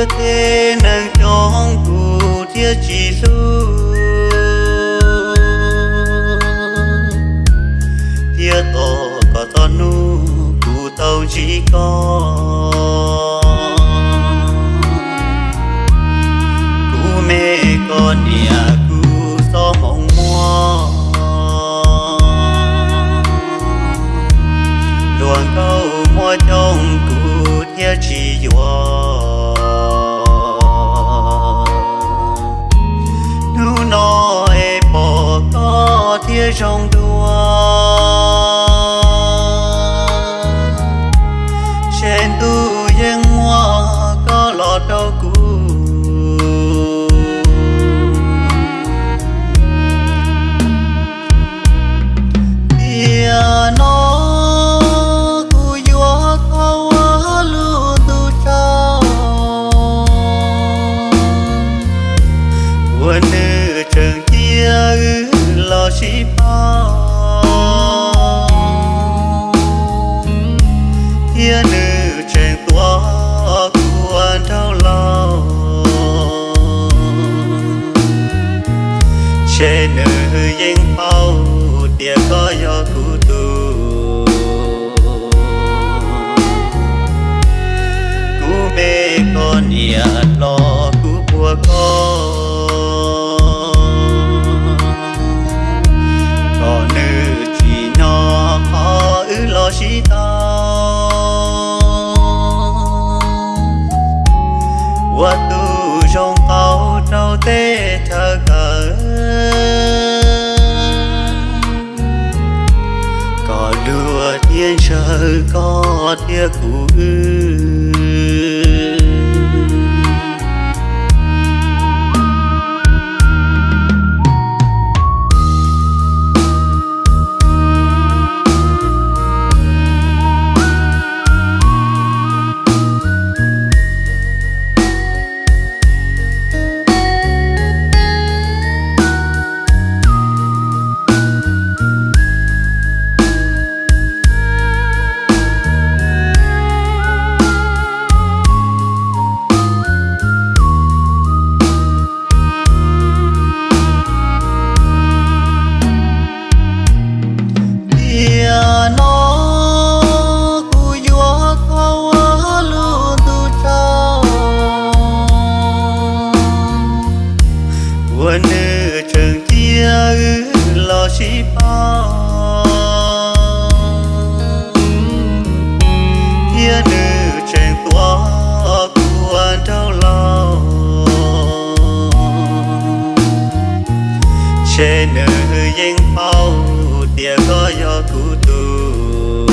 Tej neeg coob kuv thiaj tsis hlub, thiab tos kom txog hnub kuv tau ntsib koj. Kuv me koj niam kuv txoj hmoov muab, hluas nkauj muaj coob kuv thiaj tsis yuav. Hnub no es pom koj thiaj zoo dua, ntshe ntuj yeej muab koj los rau kuv. Tiam no kuv yuav koj ua lub ntuj tsaug, uas nws tseem cia wb los sib pauj, thiab nws tseem tuav kuv ua nraug laus. Ntshe nws yeej paub tias koj yog kuv tus. Kuv me koj niam hlob kuv puag koj, kom nws tsim nyog qhov wb los sib tau, ua tus zoo qauv rau teb chaws kawg, kom luag thiaj ntshaw koj thiab kuv wb. Tiam no kuv yuav koj ua lub ntuj tsaug, uas nws tseem cia wb los sib pauj, thiab nws tseem tuav kuv ua nraug laus. Ntshe nws yeej paub tias koj yog kuv tus.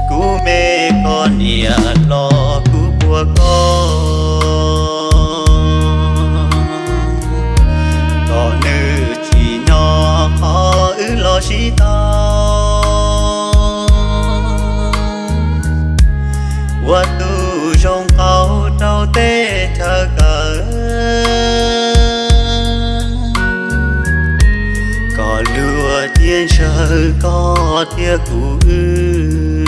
Kuv me koj niam hlob kuv puag koj, kom nws tsim nyog qhov wb los sib tau, ua tus zoo qauv rau teb chaws kawg, kom luag thiaj ntshaw koj thiab kuv wb.